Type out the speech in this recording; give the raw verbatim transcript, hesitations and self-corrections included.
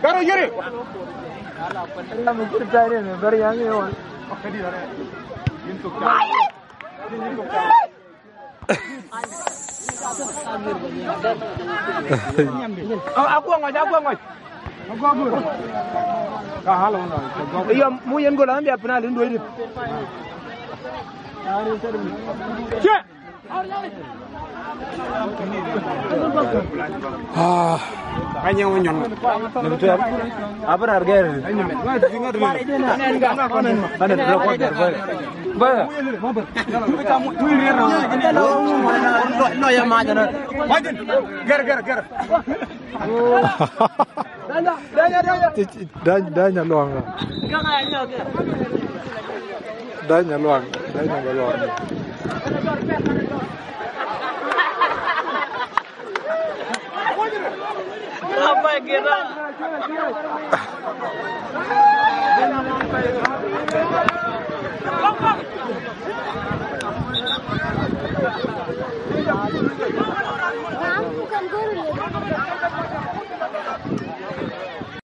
Garo yere. Akuɔ ŋɔc, akuɔ ŋɔc. Iyo, mu yɛn gol an bia penalty in duɔ̱c dit. Cie. Ah. Ka nyɛ wä nyɔn. Ni bi tuɛr. A bi rar gɛr. Ani rɔ kɔn der bä. Bä. Nɔ yɛ ma jɛ nɔ. Gɛr, gɛr, gɛr. Dany, dany aluaŋ. Dany aluaŋ, dany aluaŋ.